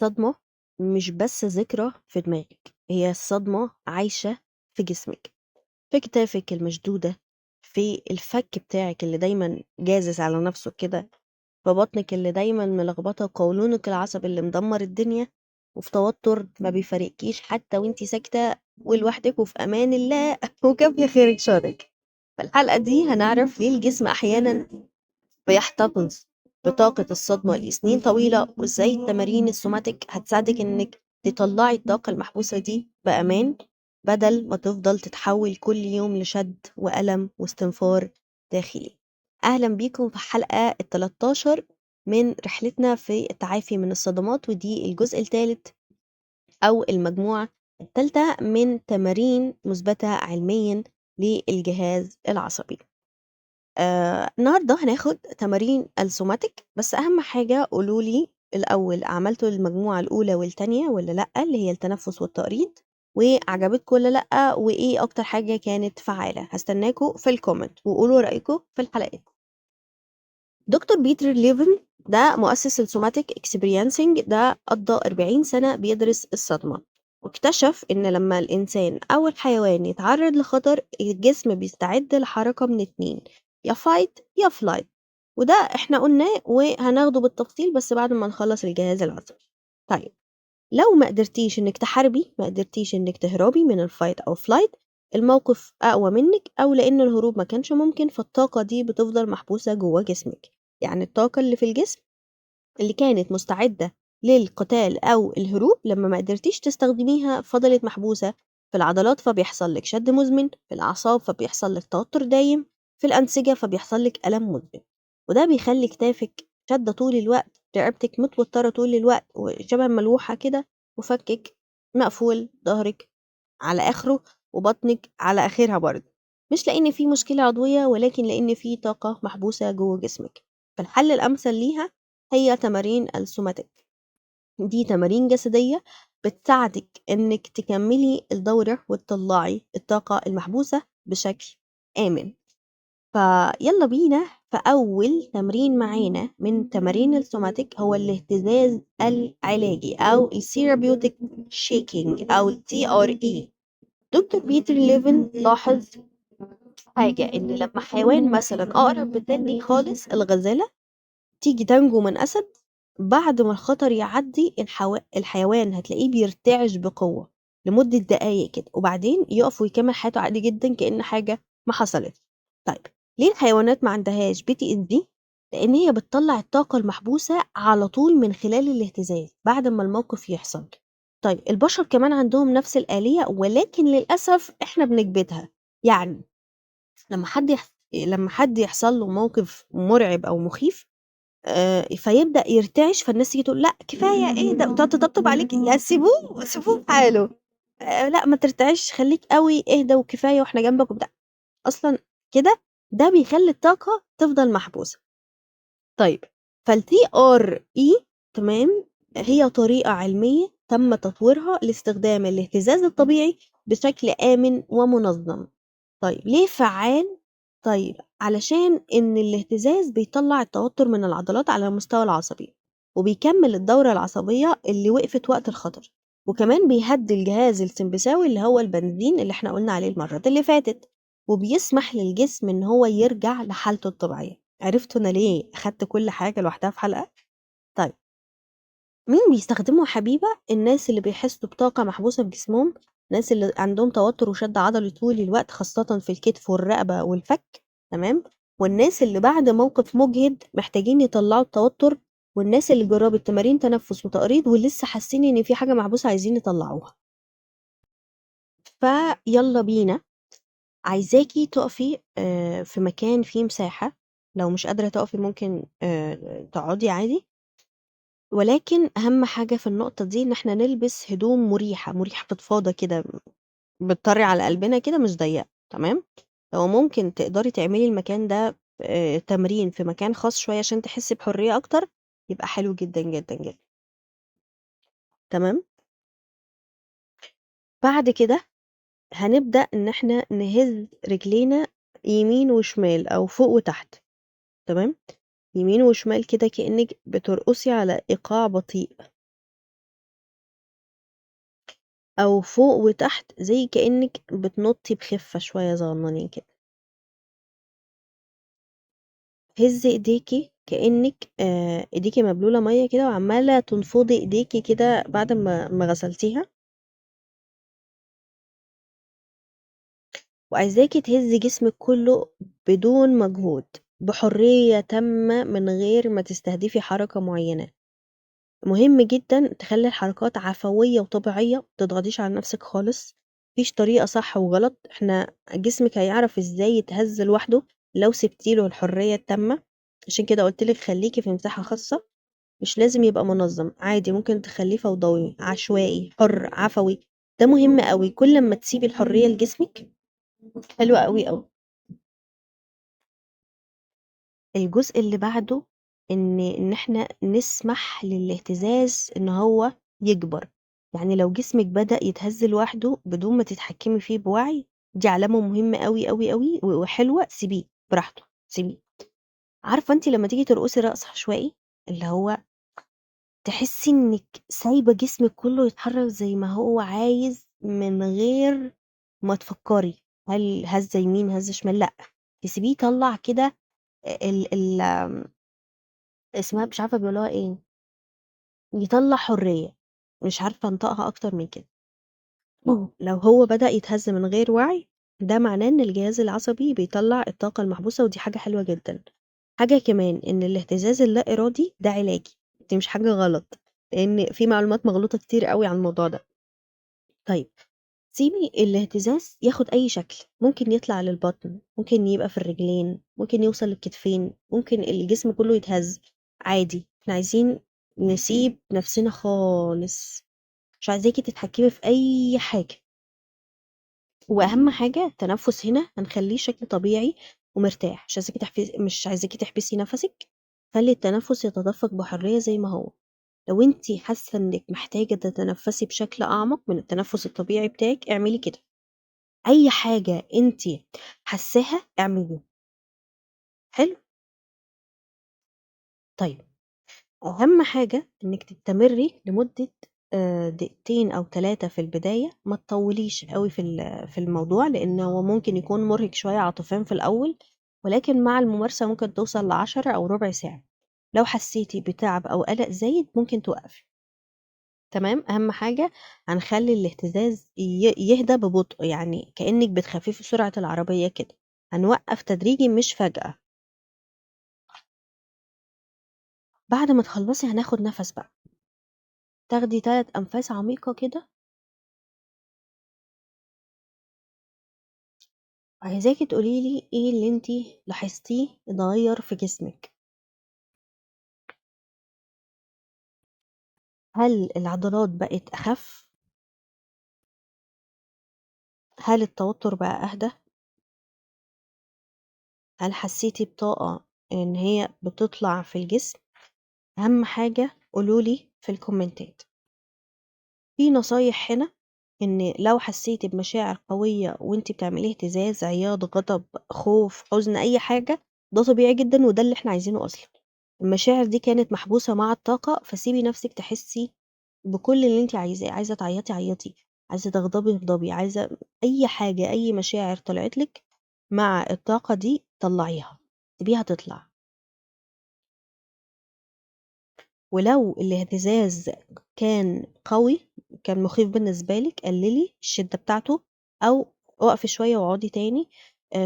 الصدمة مش بس ذكرى في دماغك، هي الصدمة عايشة في جسمك، في كتافك المشدودة، في الفك بتاعك اللي دايما جازز على نفسه كده، في بطنك اللي دايما ملخبطة، قولونك العصبي اللي مدمر الدنيا، وفي توتر ما بيفارقكيش حتى وانتي ساكتة ولوحدك وفي أمان الله وكافية خيرك شرك. فالحلقة دي هنعرف ليه الجسم أحيانا بيحتفظ بطاقة الصدمة لسنين طويلة، وإزاي التمارين ال somatic هتساعدك إنك تطلعي الطاقة المحبوسة دي بأمان، بدل ما تفضل تتحول كل يوم لشد وألم واستنفار داخلي. أهلا بيكم في حلقة 13 من رحلتنا في التعافي من الصدمات، ودي الجزء الثالث أو المجموعة الثالثة من تمارين مثبتة علميا للجهاز العصبي. النهاردة هناخد تمارين ال somatic، بس أهم حاجة قولولي الأول عملتوا المجموعة الأولى والتانية ولا لأ، اللي هي التنفس والتقريض، وعجبتكم ولا لأ، وإيه أكتر حاجة كانت فعالة. هستناكم في ال comment وقولوا رأيكم في الحلقات. دكتور بيتر ليفن ده مؤسس ال somatic experiencing، ده قضى 40 سنة بيدرس الصدمة، واكتشف إن لما الإنسان أو الحيوان يتعرض لخطر الجسم بيستعد لحركة من اتنين، يا fight يا flight، وده احنا قلناه وهناخده بالتفصيل بس بعد ما نخلص الجهاز العصبي. طيب لو ما قدرتيش انك تحاربي، ما قدرتيش انك تهربي من ال fight او flight، الموقف اقوى منك او لان الهروب ما كانش ممكن، فالطاقة دي بتفضل محبوسة جوه جسمك. يعني الطاقة اللي في الجسم اللي كانت مستعدة للقتال او الهروب لما ما قدرتيش تستخدميها فضلت محبوسة في العضلات، فبيحصل لك شد مزمن، في الاعصاب فبيحصل لك توتر دايم، في الأنسجة فبيحصل لك ألم مزمن، وده بيخلي كتافك شدة طول الوقت، رقبتك متوترة طول الوقت وشبه ملوحة كده، وفكك مقفول، ظهرك على آخره وبطنك على آخرها برضه، مش لأن في مشكلة عضوية ولكن لأن في طاقة محبوسة جوه جسمك. فالحل الأمثل ليها هي تمارين ال somatic. دي تمارين جسدية بتساعدك إنك تكملي الدورة وتطلعي الطاقة المحبوسة بشكل آمن. فيلا بينا في أول تمرين معانا من تمارين ال somatic، هو الاهتزاز العلاجي أو ال therapeutic shaking أو TRE. دكتور بيتر ليفن لاحظ حاجة، إن لما حيوان مثلا أقرب بالتاني خالص الغزالة تيجي تنجو من أسد، بعد ما الخطر يعدي الحيوان هتلاقيه بيرتعش بقوة لمدة دقايق كده، وبعدين يقف ويكمل حياته عادي جدا كأن حاجة ما حصلت. طيب ليه الحيوانات ما عندهاش PTSD؟ لأن هي بتطلع الطاقة المحبوسة على طول من خلال الاهتزاز بعد ما الموقف يحصل. طيب البشر كمان عندهم نفس الآلية، ولكن للأسف إحنا بنكبتها. يعني لما حد يحصل له موقف مرعب أو مخيف، فيبدأ يرتعش، فالناس تيجي تقول لا كفاية إيه ده، وتقعد تطبطب عليك، لا سيبوه سيبوه في حاله، لا ما ترتعش، خليك قوي، اهدى وكفاية وإحنا جنبك وبتاع. أصلا كده ده بيخلي الطاقة تفضل محبوسة. طيب فال TRE تمام، هي طريقة علمية تم تطويرها لاستخدام الاهتزاز الطبيعي بشكل آمن ومنظم. طيب ليه فعال؟ طيب علشان إن الاهتزاز بيطلع التوتر من العضلات على المستوى العصبي، وبيكمل الدورة العصبية اللي وقفت وقت الخطر، وكمان بيهدي الجهاز السمبثاوي اللي هو البنزين اللي احنا قلنا عليه المرة اللي فاتت، وبيسمح للجسم إن هو يرجع لحالته الطبيعية. عرفتوا أنا ليه أخدت كل حاجة لوحدها في حلقة؟ طيب مين بيستخدمه يا حبيبة؟ الناس اللي بيحسوا بطاقة محبوسة في جسمهم، الناس اللي عندهم توتر وشد عضلي طول الوقت خاصة في الكتف والرقبة والفك، تمام، والناس اللي بعد موقف مجهد محتاجين يطلعوا التوتر، والناس اللي جربت تمارين تنفس وتقريض ولسه حاسين إن في حاجة محبوسة عايزين يطلعوها. فيلا بينا، عايزاكي تقفي في مكان فيه مساحة، لو مش قادرة تقفي ممكن تقعدي عادي، ولكن أهم حاجة في النقطة دي إن احنا نلبس هدوم مريحة، مريحة فضفاضة كده، بتطري على قلبنا كده، مش ضيقة، تمام. لو ممكن تقدري تعملي المكان ده تمرين في مكان خاص شوية عشان تحسي بحرية أكتر، يبقى حلو جدا جدا جدا، تمام. بعد كده هنبدأ إن احنا نهز رجلينا يمين وشمال أو فوق وتحت، تمام، يمين وشمال كده كأنك بترقصي على إيقاع بطيء. أو فوق وتحت زي كأنك بتنطي بخفة شوية صغننين كده. هزي ايديكي كأنك ايديكي مبلولة مية كده وعمالة تنفضي ايديكي كده بعد ما غسلتيها. وعايزاكي تهزي جسمك كله بدون مجهود، بحرية تامة من غير ما تستهدفي حركة معينة. مهم جدا تخلي الحركات عفوية وطبيعية، ما تضغطيش على نفسك خالص، مفيش طريقة صح وغلط، احنا جسمك هيعرف ازاي يتهز لوحده لو سبتيله الحرية التامة. عشان كده قلتلك خليكي في مساحة خاصة، مش لازم يبقى منظم، عادي ممكن تخليه فوضوي عشوائي حر عفوي، ده مهم قوي. كل ما تسيبي الحرية لجسمك حلو قوي قوي. الجزء اللي بعده إن إحنا نسمح للاهتزاز إن هو يكبر، يعني لو جسمك بدأ يتهز لوحده بدون ما تتحكمي فيه بوعي، دي علامة مهمة قوي قوي قوي وحلوة، سيبيه براحته، سيبيه. عارفة انت لما تيجي ترقصي رقص عشوائي اللي هو تحسي انك سايبة جسمك كله يتحرك زي ما هو عايز من غير ما تفكري هل هزة يمين هزة شمال، لا تسيبيه يطلع كده ال ال اسمها مش عارفة بيقولوها ايه، يطلع حرية، مش عارفة انطقها اكتر من كده. لو هو بدأ يتهز من غير وعي ده معناه ان الجهاز العصبي بيطلع الطاقة المحبوسة، ودي حاجة حلوة جدا. حاجة كمان ان الاهتزاز اللا ارادي ده علاجي، دي مش حاجة غلط، لان في معلومات مغلوطة كتير قوي عن الموضوع ده. طيب سيبي الاهتزاز ياخد اي شكل، ممكن يطلع للبطن، ممكن يبقى في الرجلين، ممكن يوصل للكتفين، ممكن الجسم كله يتهز عادي. احنا عايزين نسيب نفسنا خالص، مش عايزاكي تتحكمي في اي حاجة. واهم حاجة التنفس هنا هنخليه شكل طبيعي ومرتاح، مش عايزاكي تحبسي نفسك، خلي التنفس يتدفق بحرية زي ما هو. لو انتي حاسة انك محتاجة تتنفسي بشكل اعمق من التنفس الطبيعي بتاعك اعملي كده، اي حاجة انتي حاساها اعمليها. حلو. طيب اهم حاجة انك تستمري لمدة دقيقتين او 3 في البداية، ما تطوليش قوي في الموضوع لان هو ممكن يكون مرهق شوية عاطفيا في الاول، ولكن مع الممارسة ممكن توصل ل10 او ربع ساعة. لو حسيتي بتعب او قلق زايد ممكن توقفي. تمام. اهم حاجة هنخلي الاهتزاز يهدى ببطء، يعني كأنك بتخففي سرعة العربية كده، هنوقف تدريجي مش فجأة. بعد ما تخلصي هناخد نفس بقى، تاخدي 3 أنفاس عميقة كده. عايزاكي تقوليلي ايه اللي انتي لاحظتيه اتغير في جسمك، هل العضلات بقت أخف؟ هل التوتر بقى أهدى؟ هل حسيتي بطاقة إن هي بتطلع في الجسم؟ أهم حاجة قولولي في الكومنتات. في نصايح هنا إن لو حسيتي بمشاعر قوية وانتي بتعملي اهتزاز، عياط، غضب، خوف، حزن، أي حاجة، ده طبيعي جدا وده اللي احنا عايزينه أصلا. المشاعر دي كانت محبوسة مع الطاقة، فسيبي نفسك تحسي بكل اللي انتي عايزاه. عايزة تعيطي عيطي، عايزة تغضبي اغضبي، عايزة أي حاجة، أي مشاعر طلعت لك مع الطاقة دي طلعيها، سيبيها تطلع. ولو الاهتزاز كان قوي، كان مخيف بالنسبة لك، قللي الشدة بتاعته أو وقفي شوية واقعدي تاني.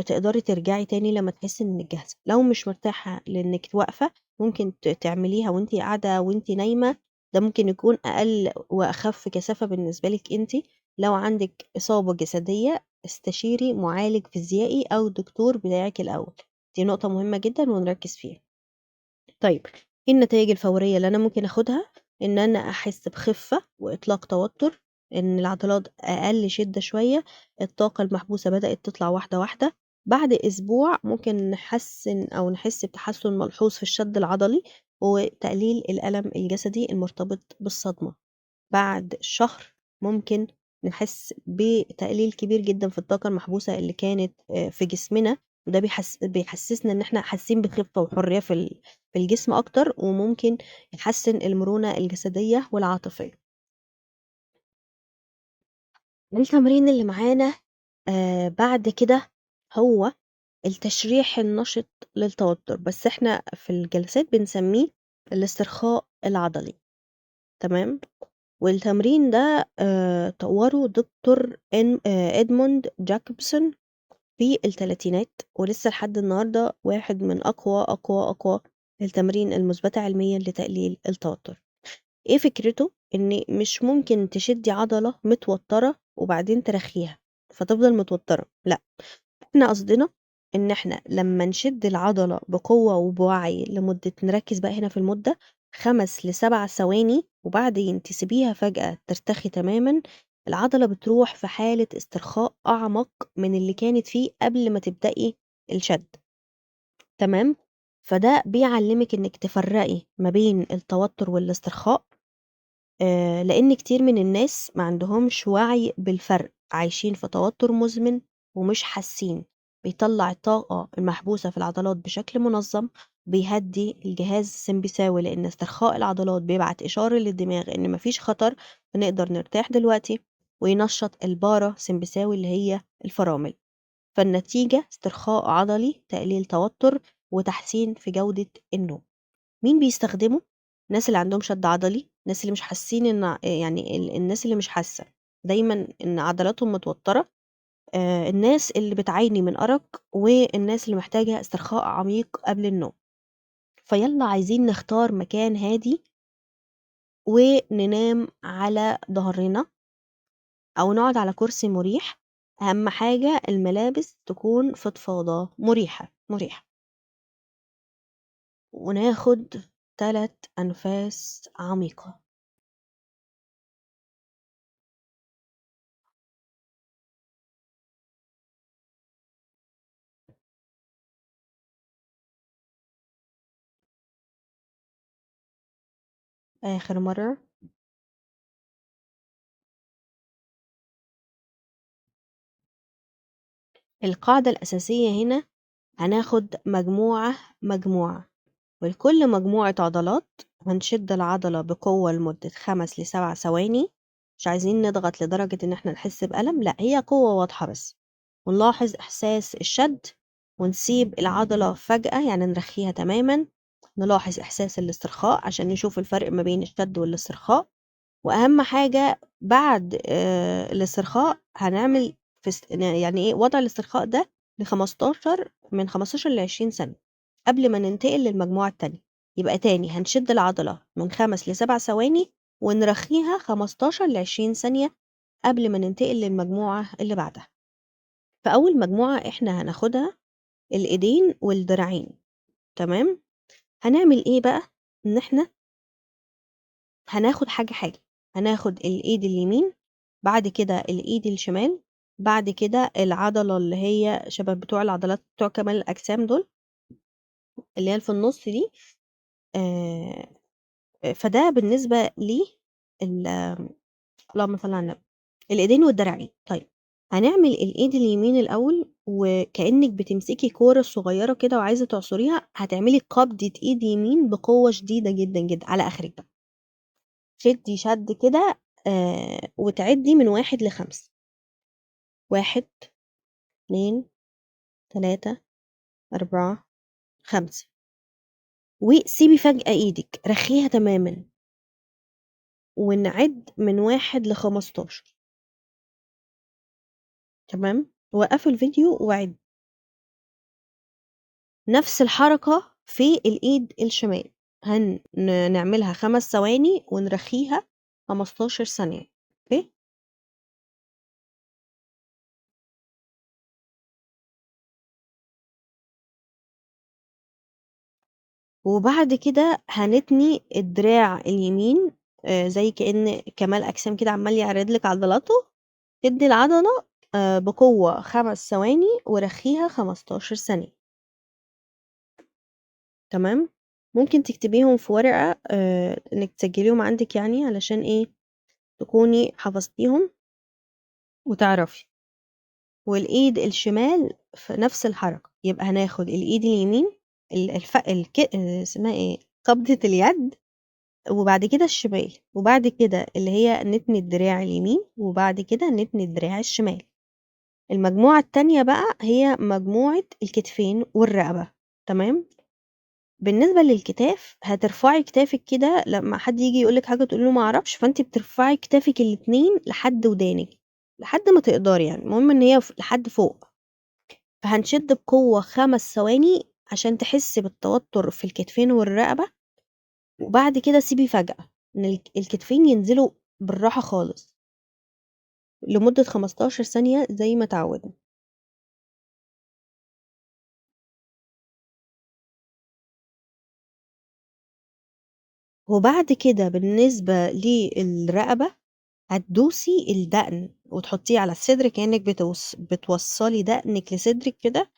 تقدري ترجعي تاني لما تحسي انك جاهزة. لو مش مرتاحة لانك واقفة ممكن تعمليها وانتي قاعدة وانتي نايمة، ده ممكن يكون اقل واخف كثافة بالنسبة لك انتي. لو عندك اصابة جسدية استشيري معالج فيزيائي او دكتور بتاعك الاول، دي نقطة مهمة جدا ونركز فيها. طيب ايه النتائج الفورية اللي انا ممكن اخدها؟ ان انا احس بخفة واطلاق توتر، ان العضلات اقل شدة شوية، الطاقة المحبوسة بدأت تطلع واحدة واحدة. بعد اسبوع ممكن نحسن او نحس بتحسن ملحوظ في الشد العضلي وتقليل الألم الجسدي المرتبط بالصدمة. بعد شهر ممكن نحس بتقليل كبير جدا في الطاقة المحبوسة اللي كانت في جسمنا، وده بيحسسنا ان احنا حاسين بخفة وحرية في الجسم اكتر، وممكن يحسن المرونة الجسدية والعاطفية. التمرين اللي معانا بعد كده هو التشريح النشط للتوتر، بس احنا في الجلسات بنسميه الاسترخاء العضلي. تمام؟ والتمرين ده طوره دكتور إدموند جاكوبسون في الثلاثينات، ولسه لحد النهاردة واحد من أقوى أقوى أقوى التمرين المثبتة علميا لتقليل التوتر. إيه فكرته؟ إن مش ممكن تشدي عضلة متوترة وبعدين ترخيها فتفضل متوترة، لا، احنا قصدنا إن احنا لما نشد العضلة بقوة وبوعي لمدة، نركز بقى هنا في المدة، 5 ل7 ثواني، وبعدين تسيبيها فجأة ترتخي تماما، العضلة بتروح في حالة استرخاء أعمق من اللي كانت فيه قبل ما تبدأي الشد. تمام؟ فده بيعلمك إنك تفرقي ما بين التوتر والاسترخاء، لأن كتير من الناس ما عندهمش وعي بالفرق، عايشين في توتر مزمن ومش حاسين. بيطلع الطاقة المحبوسة في العضلات بشكل منظم، بيهدي الجهاز السمبثاوي لأن استرخاء العضلات بيبعت إشارة للدماغ إن مفيش خطر فنقدر نرتاح دلوقتي، وينشط البارا سمبثاوي اللي هي الفرامل. فالنتيجة استرخاء عضلي، تقليل توتر، وتحسين في جودة النوم. مين بيستخدمه؟ الناس اللي عندهم شد عضلي، الناس اللي مش حاسين إن، يعني الناس اللي مش حاسة دايما إن عضلاتهم متوترة، الناس اللي بتعاني من أرق، والناس اللي محتاجة استرخاء عميق قبل النوم. فيلا عايزين نختار مكان هادي وننام على ظهرنا أو نقعد على كرسي مريح. أهم حاجة الملابس تكون فضفاضة مريحة مريحة، وناخد 3 أنفاس عميقة. آخر مرة. القاعدة الأساسية هنا هناخد مجموعة مجموعة، ولكل مجموعة عضلات هنشد العضلة بقوة لمدة 5 ل7 ثواني. مش عايزين نضغط لدرجة إن احنا نحس بألم، لا، هي قوة واضحة بس، ونلاحظ إحساس الشد، ونسيب العضلة فجأة، يعني نرخيها تماما، نلاحظ إحساس الاسترخاء عشان نشوف الفرق ما بين الشد والاسترخاء. وأهم حاجة بعد الاسترخاء هنعمل يعني إيه وضع الاسترخاء ده ل15، من 15 ل20 ثانية قبل ما ننتقل للمجموعة التانية. يبقى تاني هنشد العضلة من 5 ل7 ثواني ونرخيها 15 ل20 ثانية قبل ما ننتقل للمجموعة اللي بعدها. فأول مجموعة إحنا هناخدها الإيدين والدراعين. تمام؟ هنعمل إيه بقى؟ إن إحنا هناخد حاجة حاجة، هناخد الإيد اليمين، بعد كده الإيد الشمال، بعد كده العضلة اللي هي شبه بتوع العضلات بتوع كمال الأجسام دول اللي هي في النص دي. فده بالنسبة لي اللهم صل على النبي، الإيدين والدراعين. طيب هنعمل الإيد اليمين الأول، وكأنك بتمسكي كورة صغيرة كده وعايزة تعصريها، هتعملي قبضة إيد يمين بقوة شديدة جدا جدا على آخرك بقى، شدي شد كده، وتعدي من 1 ل5، 1 2 3 4 5، وسيبي فجأة إيدك، رخيها تماما، ونعد من 1 ل15. تمام؟ وقفوا الفيديو وعد. نفس الحركة في الإيد الشمال، هنعملها 5 ثواني ونرخيها 15 ثانية. أوكي؟ وبعد كده هنتني الدراع اليمين، زي كأن كمال أجسام كده عمال يعرض لك عضلاته، تدي العضلة بقوة 5 ثواني ورخيها 15 ثانية. تمام؟ ممكن تكتبيهم في ورقة، انك تسجليهم عندك علشان ايه تكوني حفظتيهم وتعرفي. والإيد الشمال في نفس الحركة، يبقى هناخد الإيد اليمين، اسمها ايه، قبضة اليد، وبعد كده الشمال، وبعد كده اللي هي نتني الدراع اليمين، وبعد كده نتني الدراع الشمال. المجموعة التانية بقى هي مجموعة الكتفين والرقبة، تمام؟ بالنسبة للكتاف هترفعي كتافِك كده لمّا حد ييجي يقول لِك حاجة تقولي له ما أعرفش، فأنتِ بترفعي كتافِك الاتنين لحد ودانِك، لحد ما تقدري يعني، المهم إن هي لحد فوق. فهنشد بقوة 5 ثواني عشان تحسي بالتوتر في الكتفين والرقبة، وبعد كده سيبي فجأة إن الكتفين ينزلوا بالراحة خالص لمدة 15 ثانية زي ما اتعودنا. وبعد كده بالنسبة للرقبة هتدوسي الدقن وتحطيه على الصدر كأنك بتوصلي دقنك لصدرك كده،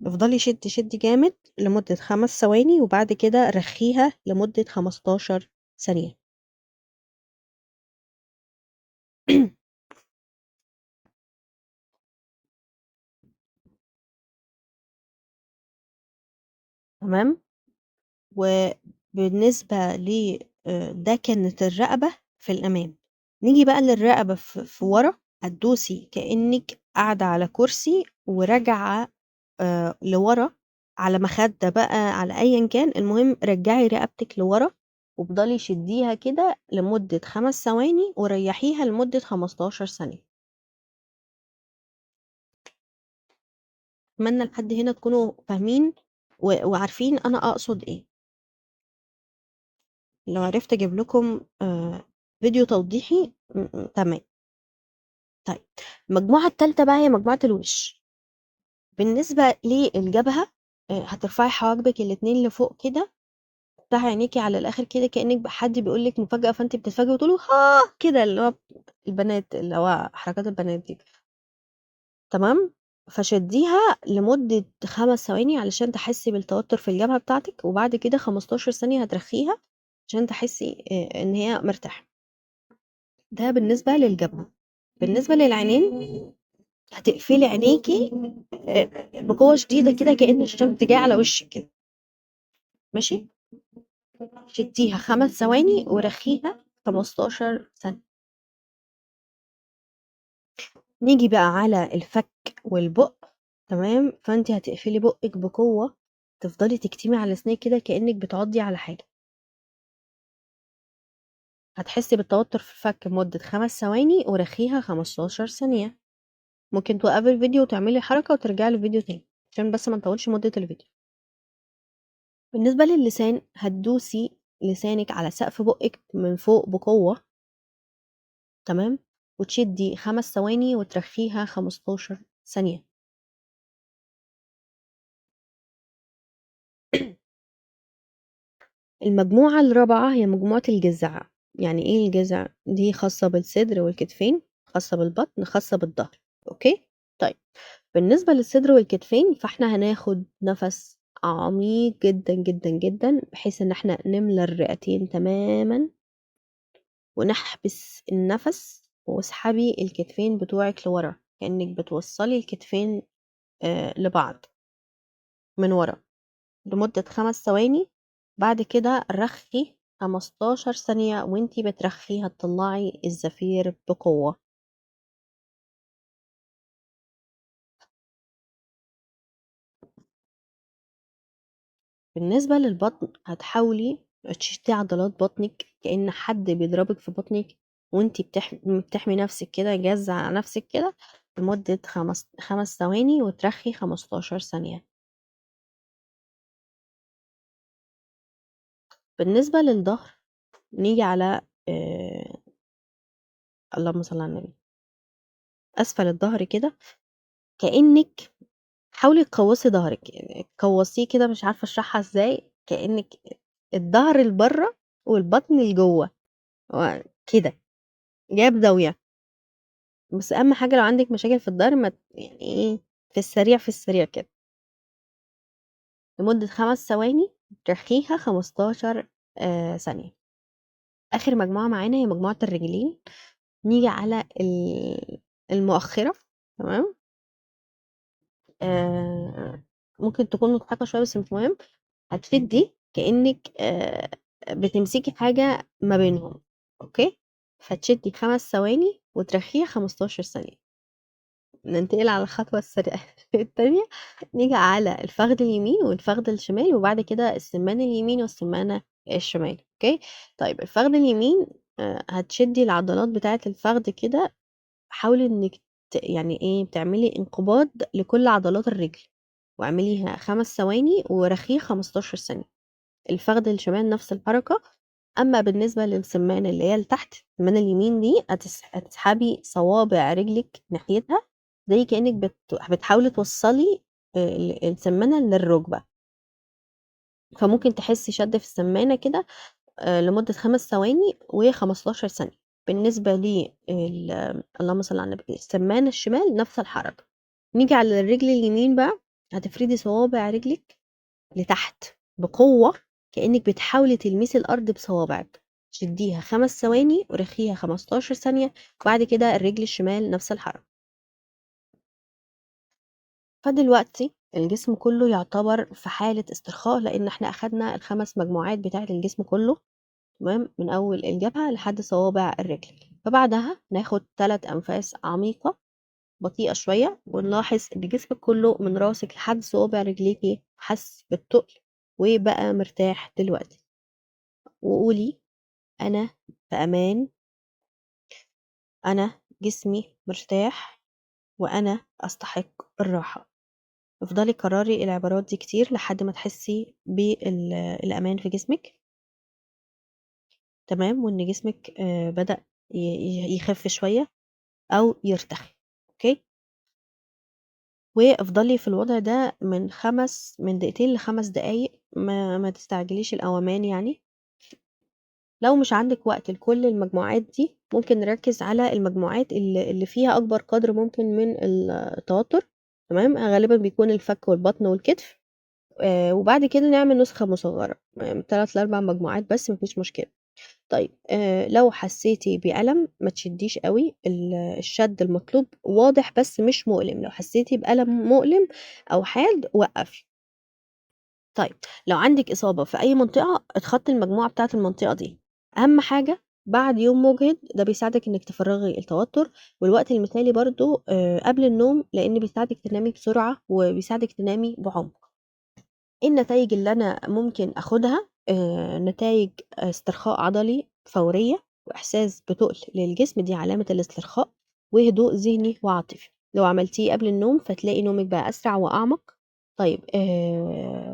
افضلي شدي شدي جامد لمدة 5 ثواني، وبعد كده رخيها لمدة 15 ثانية. تمام. وبالنسبة ل، ده كانت الرقبة في الأمام. نيجي بقى للرقبة في ورا، هتدوسي كأنك قاعدة على كرسي وراجعة، لورا على مخدة بقى، على أيا كان، المهم رجعي رقبتك لورا وافضلي شديها كده لمدة 5 ثواني وريحيها لمدة 15 ثانية. أتمنى لحد هنا تكونوا فاهمين وعارفين أنا أقصد إيه. لو عرفت أجيب لكم، فيديو توضيحي، تمام. المجموعة التالتة بقى هي مجموعة الوش. بالنسبة للجبهة، هترفعي حواجبك الاتنين لفوق كده، تفتحي عينيكي على الآخر كده كأنك حد بيقول لك مفاجأة، فأنت بتتفاجئي وتقولي ها كده، اللي هو البنات، اللي هو حركات البنات دي، تمام. فشديها لمدة 5 ثواني علشان تحسي بالتوتر في الجبهة بتاعتك، وبعد كده 15 ثانية هترخيها عشان تحسي، إن هي مرتاحة. ده بالنسبة للجبهة. بالنسبة للعينين هتقفلي عينيكي، بقوة شديدة كده كأن الشمس جاية على وشك كده، ماشي. شديها 5 ثواني ورخيها 15 ثانية. نيجي بقى على الفك والبق، تمام. فانت هتقفلي بقك بقوة، تفضلي تكتمي على سنانك كده كأنك بتعضي على حاجة. هتحسي بالتوتر في الفك لمدة 5 ثواني ورخيها 15 ثانية. ممكن توقفي الفيديو وتعملي حركة وترجعي للفيديو تاني عشان بس ما نطولش مدة الفيديو. بالنسبة للسان هتدوسي لسانك على سقف بقك من فوق بقوة، تمام، وتشدي 5 ثواني وترخيها 15 ثانية. المجموعة الرابعة هي مجموعة الجذع. يعني ايه الجذع؟ دي خاصة بالصدر والكتفين، خاصة بالبطن، خاصة بالظهر. okay؟ بالنسبة للصدر والكتفين فاحنا هناخد نفس عميق جدا جدا جدا بحيث ان احنا نملى الرئتين تماما ونحبس النفس، واسحبي الكتفين بتوعك لورا كأنك بتوصلي الكتفين، لبعض من ورا لمدة 5 ثواني. بعد كده رخي 15 ثانية، وانتي بترخي هتطلعي الزفير بقوة. بالنسبة للبطن هتحاولي تشدي عضلات بطنك كأن حد بيضربك في بطنك وانتي بتحمي نفسك كده، جاهزة على نفسك كده لمدة 5 ثواني وترخي 15 ثانية. بالنسبة للظهر نيجي على، اللهم صل على النبي، أسفل الظهر كده، كأنك حاولي تقوصي ظهرك، يعني تقوصيه كده، مش عارفة اشرحها ازاي، كأنك الظهر لبره والبطن لجوه كده، جايب زاوية. بس أهم حاجة لو عندك مشاكل في الظهر ما يعني إيه، في السريع، في السريع كده لمدة 5 ثواني، ترخيها 15، ثانية. آخر مجموعة معانا هي مجموعة الرجلين. نيجي على المؤخرة، تمام. ممكن تكون مضحكة شوية بس مش مهم. هتشدي كأنك، بتمسكي حاجة ما بينهم، okay؟ فتشدي 5 ثواني وترخيها 15 ثانية. ننتقل على الخطوة السريعة التانية، نيجي على الفخذ اليمين والفخذ الشمال، وبعد كده السمانة اليمين والسمانة الشمال، okay؟ طيب الفخذ اليمين، هتشدي العضلات بتاعة الفخذ كده، حاولي إنِك يعني إيه، تعملي انقباض لكل عضلات الرجل، واعمليها 5 ثواني ورخيه 15 ثانية. الفخذ الشمال نفس الحركة. أما بالنسبة للسمانة اللي هي لتحت، السمانة اليمين دي هتسحبي صوابع رجلك ناحيتها، زي كأنك بتحاولي توصلي السمانة للركبة، فممكن تحسي شد في السمانة كده، لمدة 5 ثواني وخمستاشر ثانية. بالنسبة اللهم صل على النبي، السمانة الشمال نفس الحركة. نيجي على الرجل اليمين بقى، هتفردي صوابع رجلك لتحت بقوة كأنك بتحاولي تلمسي الأرض بصوابعك، شديها 5 ثواني ورخيها 15 ثانية. وبعد كده الرجل الشمال نفس الحركة. فدلوقتي الجسم كله يعتبر في حالة استرخاء، لأن احنا أخدنا ال5 مجموعات بتاعة الجسم كله، تمام، من أول الجبهة لحد صوابع الرجل. فبعدها ناخد 3 أنفاس عميقة بطيئة شوية، ونلاحظ إن جسمك كله من راسك لحد صوابع رجليكي حس بالتقل وبقى مرتاح دلوقتي. وقولي أنا في أمان، أنا جسمي مرتاح، وأنا أستحق الراحة. افضلي كرري العبارات دي كتير لحد ما تحسي بالأمان في جسمك، تمام، وإن جسمك، بدأ يخف شوية أو يرتخي، okay؟ وافضلي في الوضع ده من دقيقتين لخمس دقايق، ما تستعجليش الأومان يعني. لو مش عندك وقت لكل المجموعات دي، ممكن نركز على المجموعات اللي فيها أكبر قدر ممكن من التوتر، تمام، غالبا بيكون الفك والبطن والكتف، وبعد كده نعمل نسخة مصغرة، تلات لأربع مجموعات بس، مفيش مشكلة. لو حسيتي بألم ما تشديش قوي، الشد المطلوب واضح بس مش مؤلم. لو حسيتي بألم مؤلم أو حاد وقفي. لو عندك إصابة في أي منطقة اتخطي المجموعة بتاعة المنطقة دي. أهم حاجة بعد يوم مجهد ده بيساعدك إنك تفرغي التوتر، والوقت المثالي برضو، قبل النوم، لأن بيساعدك تنامي بسرعة وبيساعدك تنامي بعمق. إيه النتائج اللي أنا ممكن أخدها؟ نتائج استرخاء عضلي فورية وإحساس بتقل للجسم، دي علامة الاسترخاء، وهدوء ذهني وعاطفي. لو عملتيه قبل النوم فتلاقي نومك بقى أسرع وأعمق.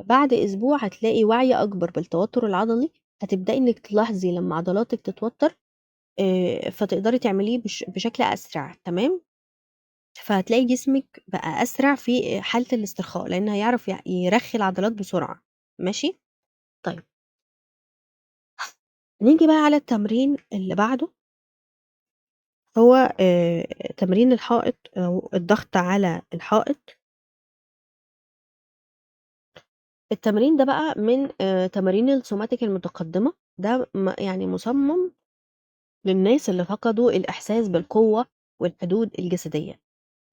بعد أسبوع هتلاقي وعي أكبر بالتوتر العضلي، هتبدأي إنك تلاحظي لما عضلاتك تتوتر، فتقدري تعمليه بشكل أسرع، تمام؟ فهتلاقي جسمك بقى أسرع في حالة الاسترخاء، لأن هيعرف يرخي العضلات بسرعة، ماشي؟ نيجي بقى على التمرين اللي بعده، هو، تمرين الحائط أو الضغط على الحائط. التمرين ده بقى من، تمارين السوماتيك المتقدمة، ده مصمم للناس اللي فقدوا الإحساس بالقوة والحدود الجسدية.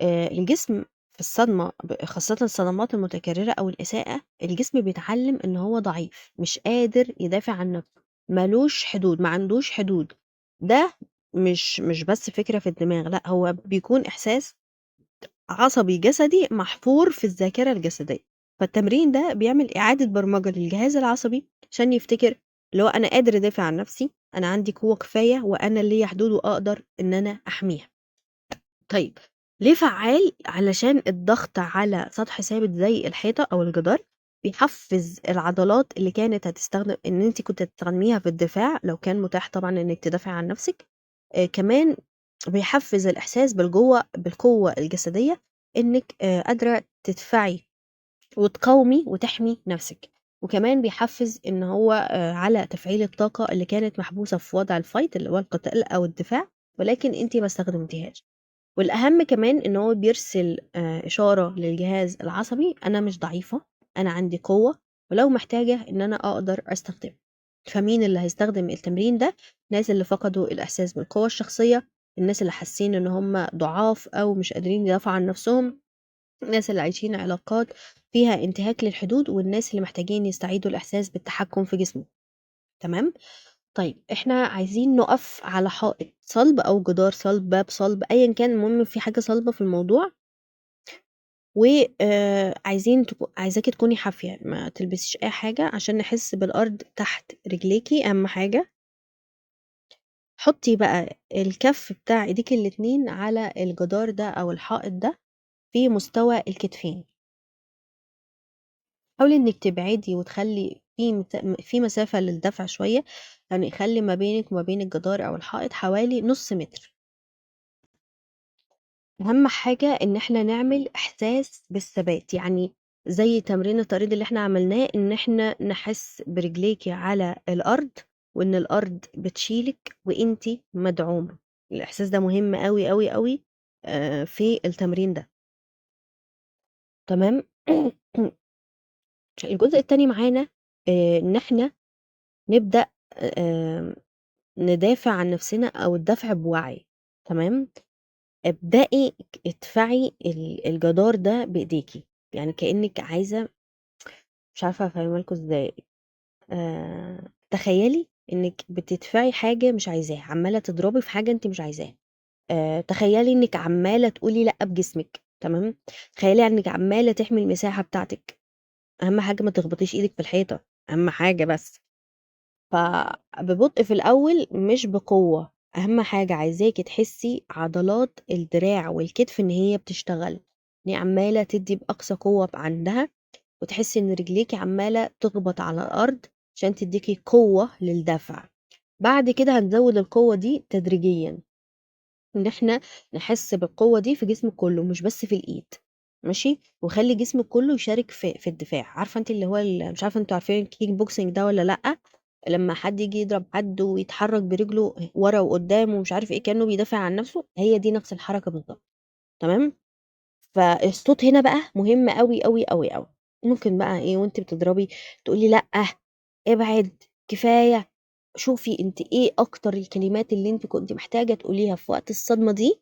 الجسم في الصدمة، خاصة الصدمات المتكررة أو الإساءة، الجسم بيتعلم إن هو ضعيف، مش قادر يدافع عن نفسه، ملوش حدود، ما عندوش حدود. ده مش بس فكرة في الدماغ، لا، هو بيكون إحساس عصبي جسدي محفور في الذاكرة الجسدية. فالتمرين ده بيعمل إعادة برمجة للجهاز العصبي عشان يفتكر اللي هو أنا قادر أدافع عن نفسي، أنا عندي قوة كفاية، وأنا ليا حدود وأقدر إن أنا أحميها. ليه فعال؟ علشان الضغط على سطح ثابت زي الحيطة أو الجدار بيحفز العضلات اللي كانت هتستخدم إن أنت كنت هتستخدميها في الدفاع لو كان متاح طبعا إنك تدافعي عن نفسك. كمان بيحفز الإحساس بالقوة الجسدية، إنك، قادرة تدفعي وتقاومي وتحمي نفسك. وكمان بيحفز إن هو، على تفعيل الطاقة اللي كانت محبوسة في وضع الفايت اللي هو القتال أو الدفاع، ولكن أنت ما استخدمتيهاش. والأهم كمان إن هو بيرسل، إشارة للجهاز العصبي، أنا مش ضعيفة، أنا عندي قوة، ولو محتاجة إن أنا أقدر أستخدمها. فمين اللي هيستخدم التمرين ده؟ الناس اللي فقدوا الإحساس بالقوة الشخصية، الناس اللي حاسين إن هم ضعاف أو مش قادرين يدافعوا عن نفسهم، الناس اللي عايشين علاقات فيها انتهاك للحدود، والناس اللي محتاجين يستعيدوا الإحساس بالتحكم في جسمهم. تمام؟ طيب إحنا عايزين نقف على حائط صلب أو جدار صلب، باب صلب، أيًا كان، المهم في حاجة صلبة في الموضوع. و عايزين عايزاكِ تكوني حافية، ما تلبسيش أي حاجة عشان نحس بالأرض تحت رجليكِ، أهم حاجة. حطي بقى الكف بتاع إيديكِ الاتنين على الجدار ده أو الحائط ده في مستوى الكتفين. حاولي إنِك تبعدي وتخلي في مسافة للدفع شوية، يعني خلي ما بينك وما بين الجدار أو الحائط حوالي نص متر. أهم حاجة إن إحنا نعمل إحساس بالثبات، يعني زي تمرين الطريد اللي إحنا عملناه، إن إحنا نحس برجليكي على الأرض وإن الأرض بتشيلك وإنتي مدعومة. الإحساس ده مهم أوي أوي أوي، في التمرين ده. تمام؟ الجزء التاني معانا، إن إحنا نبدأ، ندافع عن نفسنا أو الدفع بوعي. تمام؟ ابدأي ادفعي الجدار ده بإيديكي، يعني كأنك عايزة، مش عارفة أفهمها لكم إزاي. تخيلي إنك بتدفعي حاجة مش عايزاها، عمالة تضربي في حاجة أنت مش عايزاها. تخيلي إنك عمالة تقولي لأ بجسمك. تمام؟ تخيلي إنك عمالة تحمي المساحة بتاعتك. أهم حاجة ما تخبطيش إيدك في الحيطة، أهم حاجة بس. فببطء في الأول مش بقوة. أهم حاجة عايزاكي تحسي عضلات الدراع والكتف إن هي بتشتغل، إن هي عمالة تدي بأقصى قوة عندها، وتحسي إن رجليكي عمالة تخبط على الأرض عشان تديكي قوة للدفع. بعد كده هنزود القوة دي تدريجيا، إن إحنا نحس بالقوة دي في جسمك كله مش بس في الإيد. ماشي؟ وخلي جسمك كله يشارك في الدفاع. عارفة أنت اللي هو مش عارفة أنتوا عارفين الكيك بوكسنج ده ولا لأ؟ لما حد يجي يضرب حد ويتحرك برجله ورا وقدام ومش عارف إيه كأنه بيدافع عن نفسه، هي دي نفس الحركة بالظبط. تمام؟ فالصوت هنا بقى مهم أوي أوي أوي أوي. ممكن بقى إيه وأنت بتضربي تقولي لأ، ابعد، كفاية. شوفي أنت إيه أكتر الكلمات اللي أنت كنت محتاجة تقوليها في وقت الصدمة دي،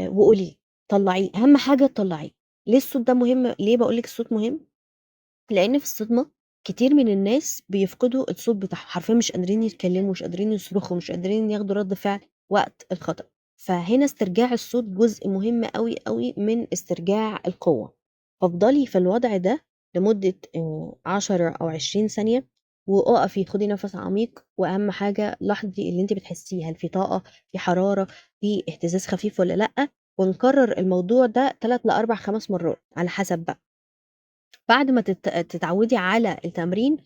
وقوليه، طلعيه. أهم حاجة تطلعيه. ليه الصوت ده مهم؟ ليه بقولك الصوت مهم؟ لأن في الصدمة كتير من الناس بيفقدوا الصوت بتاعهم، حرفيا مش قادرين يتكلموا، مش قادرين يصرخوا، مش قادرين ياخدوا رد فعل وقت الخطأ. فهنا استرجاع الصوت جزء مهم قوي قوي من استرجاع القوة. فافضلي في الوضع ده لمدة، 10 أو 20 ثانية، وأقفي خدي نفس عميق. وأهم حاجة لاحظي اللي انت بتحسيه، هل في طاقة، في حرارة، في اهتزاز خفيف ولا لأ. ونكرر الموضوع ده تلات لأربع 5 مرات على حسب بقى. بعد ما تتعودي على التمرين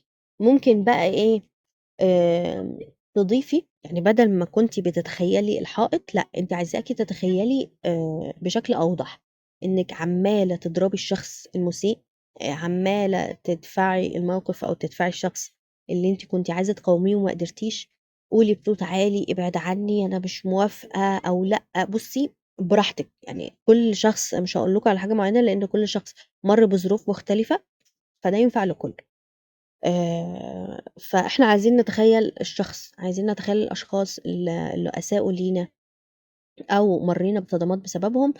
ممكن بقى إيه، تضيفي، يعني بدل ما كنتي بتتخيلي الحائط، لا انت عايزاكي تتخيلي، بشكل أوضح إنك عمالة تضربي الشخص المسيء، عمالة تدفعي الموقف أو تدفعي الشخص اللي انت كنتي عايزة تقاوميه وما قدرتيش. قولي بصوت عالي ابعد عني، أنا مش موافقة أو لا. بصي براحتك، يعني كل شخص، مش هقول لكم على حاجة معينة لأن كل شخص مر بظروف مختلفة، فده ينفع لكل. فإحنا عايزين نتخيل الشخص، عايزين نتخيل الأشخاص اللي أساءوا لينا أو مرينا بصدمات بسببهم،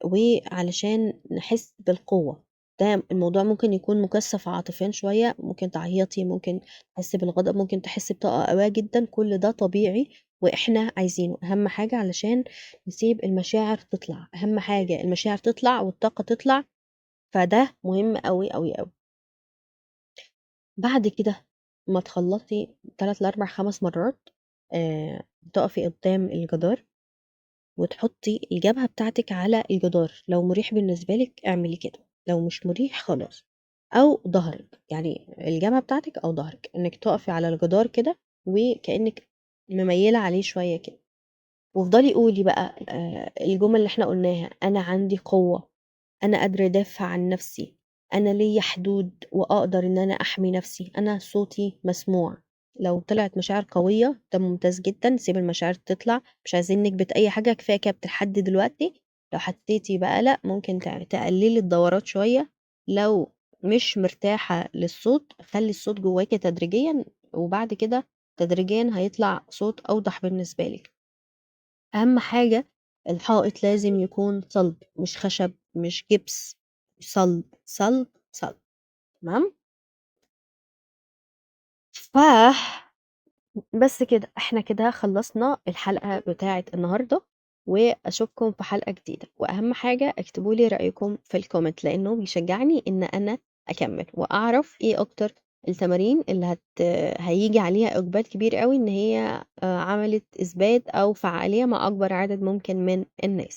وعلشان نحس بالقوة. ده الموضوع ممكن يكون مكثف عاطفيا شوية، ممكن تعيطي، ممكن تحسي بالغضب، ممكن تحسي بطاقة قوية جدا، كل ده طبيعي وإحنا عايزينه. أهم حاجة علشان نسيب المشاعر تطلع، أهم حاجة المشاعر تطلع والطاقة تطلع، فده مهم قوي قوي قوي. بعد كده ما تخلصي 3 ل4 5 مرات، تقفي قدام الجدار وتحطي الجبهة بتاعتك على الجدار. لو مريح بالنسبة لك اعملي كده، لو مش مريح خلاص، أو ظهرك، يعني الجبهة بتاعتك أو ظهرك، إنك تقفي على الجدار كده وكأنك مميلة عليه شوية كده. وافضلي قولي بقى، الجمل اللي احنا قلناها، أنا عندي قوة، أنا قادرة أدافع عن نفسي، أنا ليا حدود وأقدر إن أنا أحمي نفسي، أنا صوتي مسموع. لو طلعت مشاعر قوية ده ممتاز جدا، سيب المشاعر تطلع، مش عايزين نكبت أي حاجة، كفاية كبت لحد دلوقتي. لو حسيتي بقى لأ، ممكن تقللي الدورات شوية. لو مش مرتاحة للصوت خلي الصوت جواكي تدريجيا، وبعد كده تدريجيا هيطلع صوت أوضح بالنسبة لك. أهم حاجة الحائط لازم يكون صلب، مش خشب، مش جبس، صلب صلب صلب. تمام؟ ف بس كده، إحنا كده خلصنا الحلقة بتاعة النهاردة، وأشوفكم في حلقة جديدة. وأهم حاجة اكتبوا لي رأيكم في ال comment، لأنه بيشجعني إن أنا أكمل وأعرف إيه أكتر التمارين اللي هيجي عليها إقبال كبير قوي إن هي عملت إثبات أو فعالية مع أكبر عدد ممكن من الناس.